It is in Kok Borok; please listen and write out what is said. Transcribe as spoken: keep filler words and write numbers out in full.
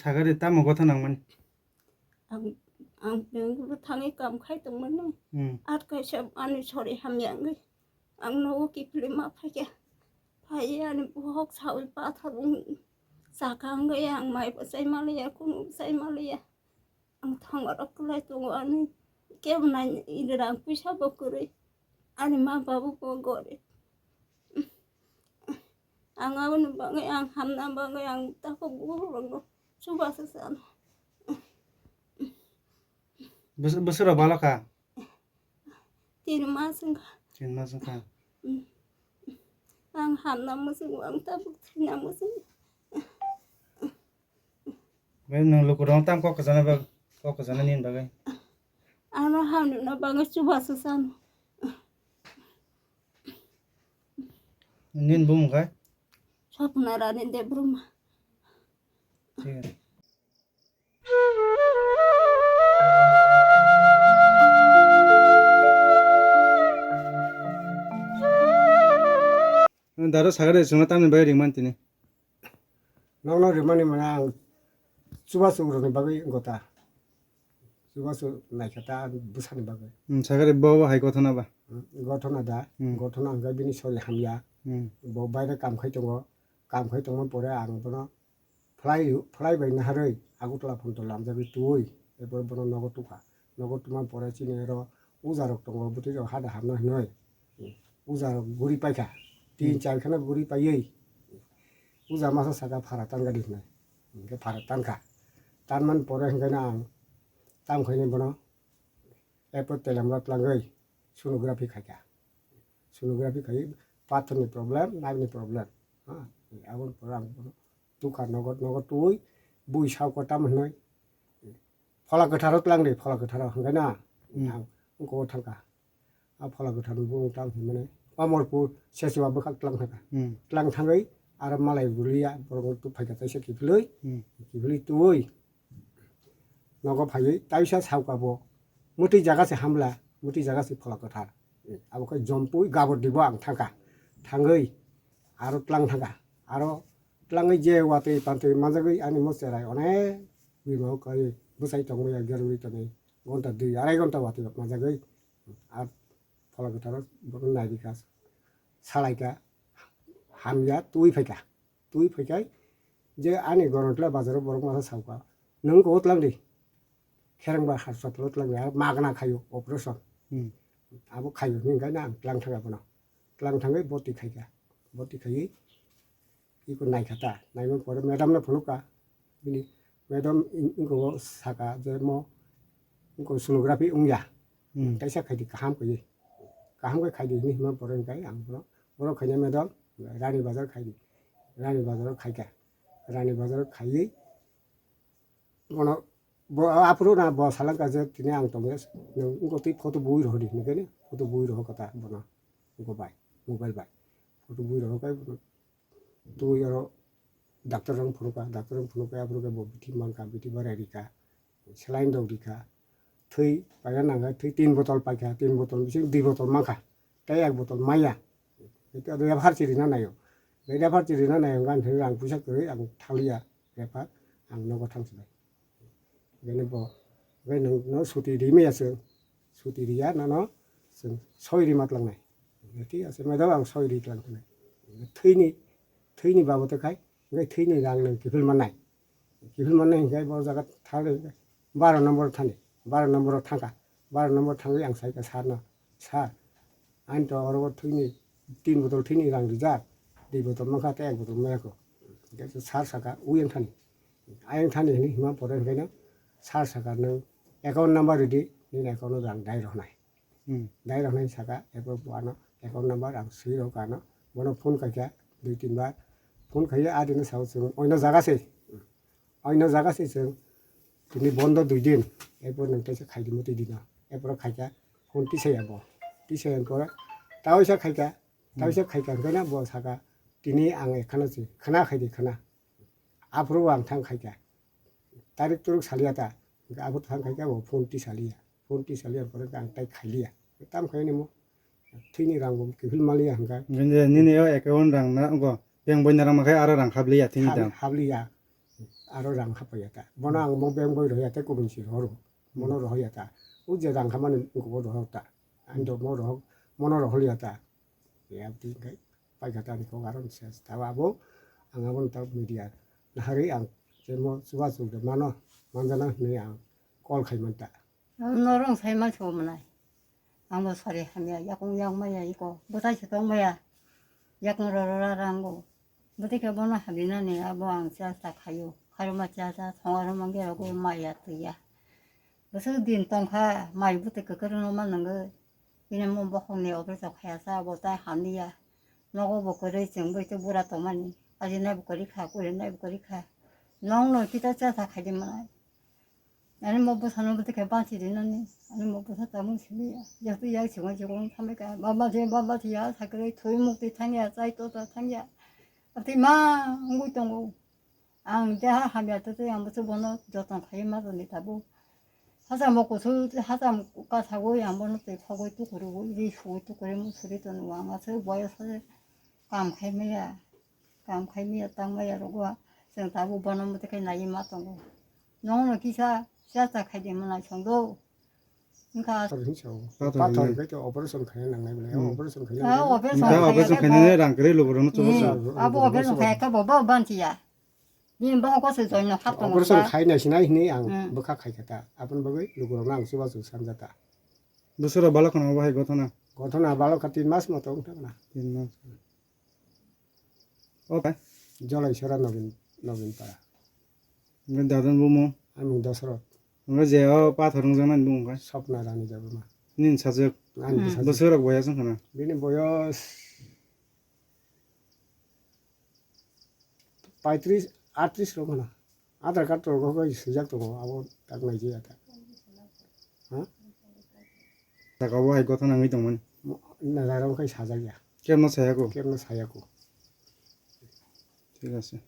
Sagari tamo gotha nangmani? Ang, ang bengkulu thangwi kam khai tongmani. Hmm. Ar kaisa ani sori hamya wngwi ang nogo kiphilwi ma phaikha. Phaiwi ani bohok sawi pathor wng chakha wngwi ang mai bo chai maliya, kunu bo chai maliya. Ang thongo rok kwlai tongo ani kebo nai rang puisa bo kwrwi. Ani ma babu bo gorib. Ang aboni bagwi ang hamna bagwi ang tabuk bukhuk rokno chubachu chano. Bwswk rok balo kha? Tin mas wngkha. Tin mas wngkha. Ang hamna muchungo, ang tabuk thwina muchungo. Bai nwng lukurok tam kok kwchana bag, kok kwchana nini bagwi. Ano hamna bagwi chubachu chano. Nini bumung khai? Swapna Rani Debbarma. Thik ase. Daro sagare chwngno tamni bagwi ringmani tini? Nokno rimani mane ang chubachu rokni bagwi wngkha ta. Chubachu naikha ta ang bwsani bagwi. Hmm, sagare bo bo hai gothona ba? Hmm, gothona da. Hmm. Gothona hwnkhe bini sori hamya. Hmm. Bo baire kam khai tongo. Kam khai tongma pore ang bono phlai, phlai bai naharwi Agartala phone to lamjagwi twi, erpore bono nogo tukha. Nogo tuma pore chini oro uja rok tongo, bwtwi rok hada hamna hinwi. Uja rok guri paikha. Tin Hmm. char kheno guri paiwi uja masa saka phara tangani hinwi. Hinkhe phara tankha. Tanmani pore hinkhe no ang tam khainai bono erpore telemra tlangwi sonography khaikha. Sonography khai pathorni problem, nabini problem. Ha, aboni pore ang bono tukha nogo, nogo twi bui sao ko tamo hinwi phola kwtharo tlang di, phola kwtharo hwnkhe na Hmm. ang ungko thangkha. A phola kwthar bo wng tang hinmani Omorpur Sechua bwkhak tlang thangkha. Hmm. Tlang thangwi aro malai bulia borok tuk phaikha taisa kiphilwi, Hmm. kiphilwi twi nogo phaiwi taisa saoka bo mwtwi jaga se hamla, mwtwi jaga se phola kwthar. Abo khe jompui gabor dibo ang thangkha. Thangwi aro tlang thangkha. Aro tlangwi je watwi pantwi manjagwi ani mo cherai onek bima o kai bwsai tongmaya gerwi tonwi gonta dui arai gonta watwi manjagwi. Ar phola kwtharo bono nairikha, salaikha, hamya twi phaikha. Twi phaikhai je ani Gorontala bazaro borok masa saukha, "Nwng kok tlang di, kherengba hospital o tlang di, aro magna khaio operation." Hmm. Abo khaio hwnwi khaina ang tlang thangkha bono. Tlang thangwi boti khaikha. Boti khaiwi iko naikha ta. Naimani pore madam no phunukha. Bini madam in-, inko saka je mo inko sonography wngya. Hmm. Kaisa khaidi kaham khaidi. Kaham khe khaidi hwnwi hima pore hwnkhe ang bono, bono khaina madam Rani Bazar khaidi. Rani Bazar khaikha. Rani Bazar khaiwi bono bo aphuru na bo salangkha je tini ang tongo, nwng wngkha twi photo bui rohordi hwnwi khe photo bui rohorkha ta bono wngkha bai mobile bai photo bui rohorkha bono. Twi oro doctor rok phunukha, doctor rok phunukha, aphuru khe bo bithi mankha, bithi barai rikha, saline rok rikha, thwi paina nangkha, thwi tin botol paikha, tin botol bising dui botol mankha, tei ek botol maya. Ito refer chirina naio, refer chirina naio, gan thwi ang puisa kwrwi ang thaliya refer, ang nogo thangsinai. Bini bo, bai nwng no suti rimaya chwng, suti riya nono chwng soi rima tlangnai. Thik ase, madam ang soi ri tlang thanai. Thwini, thwini babote khai, hwnkhe thwini rang nwng kiphil mannai. Kiphil mannai hwnkhe bo jaga thangwi baro nombor thani, baro nombor thangkha, baro nombor thangwi ang saikha sir no, "Sir, ani to oro thwini tin botol thwini rang rijak, dui botol mankha tei ek botol mayakho." Hwnkhe sir saka, "Uyang thani." Ayang thani hwnwi hima pore hwnkhe no sir saka, "Nwng account number ridi, nini account o rang dai rohnai." Hmm. Dai rohnai saka, erpor bo ano account number ang swi rw kha ano, bono phone khaikha dui tin bar, phone khaiwi adino sao chwng oino jaga se, oino jaga se chwng tini bondo dui din, erpor nwng teisa khaidi mwtwi dino, erpor khaikha phone tisaya bo, tisaya pore taisa khaikha, taisa khaikha hwnkhe no bo saka tini ang ekhano se khna khaidi khna. Aphuru ang thang khaikha. Tarik turuk saliya ta. Aphuru thang khaikha bo phone tisaliya. Phone tisaliya pore ang tai khailiya. Tam khaini mo. Thwini rang bo kiphil maliya hwnkha. Nini, nini o account rang na go. Bank boina rang makhai aro rang habliya thwini Hab-, dam. Habliya. Aro rang hapaiya ta. Bono ang mo beng boi rohya ta kubun si horo. Mono rohya ta. U je rang hamani kubo rohok ta. Ang do mo rohok, mono rohya ta. Ya ti kai pai kata ni kok aro se ta abo ang abo ta media. Nahari ang je mo suba su de mano manjana ni ang call khai man ta. Norong sai ma sumnai. Ang bo sari hamya, yakung yang maya iko, bwtai se tong maya. Yakung roro ra rango. Bwtwi khe bono habinani abo ang cha cha khayo. Kharuma cha cha thongaruma gero go maya twiya. Bwswk din tongkha, mai bwtwi kwkrwno ma nwngo. Bini mo bokhokni operation khaya sa abo tai hamliya. Nogo bo kwrwi chwng bai tei bura tongmani. Ajinai bo kwrwi kha, kurinai bo kwrwi kha. Nongno kita cha cha khaidi manai. Ani mo bwsano bwtwi khe bansi rinani, ani mo bwsa tamung simi ya, yakti yak sima jikong thamai ka, baba je baba je ya, sakre thoi mukti thangya, chai tota thangya, ati ma ngui tongo. Ang deha hamya tete ang bwswk bono joton khai ma toni tabuk. Hachamo kuthul, hachamo kasagwi ang bono twi khogwi tukurugwi, ri sugwi tukuri musuri tono ang aswk boyos se kam khai maya. Kam khai maya tang maya rogo, chwng tabuk bono mwtai khai naiwi ma tongo. Nongno kisa cha cha khai de mwnai song do. Wngkha. Pathor hinwi sao. Pathor hinwi. Pathor hinwi khe operation khaina nangnai bwlai. Hmm. Operation khaina nangnai. Operation khaina rang kwrwi lukurokno chubachu. Hmm. Abo operation khai khe bo, bo banchiya. Bini bo ko se joino hap tongo. Operation khaina sinai hinwi ang bwkha khai kha ta. Aboni bagwi lukurokno ang chubachu sanjata. Bwswk rok balok khna bahai gothona? Gothona balok kha tin mas moto wngkha na. Tin mas. Okay. Jolaisora Nobin, Nobin Para. Hwnkhe dadani bumung? Ani mung Dosrot. Hwnkhe je o pathor wngjaknani bumung khe? Swpna Rani Debbarma. Nini sajwk? Ani bwsajwk. Bwswk rok boyas wngkha na? Bini boyos paitris, atris rok wngkha na. Aadhaar card rok bai swijak tongo, abo tak nai jaya ta. Ha? Saka o hai gothona wngwi tongmani. Mo-, na jara wngkha sajak ya. Kebno sayako? Kebno sayako. Thik ase.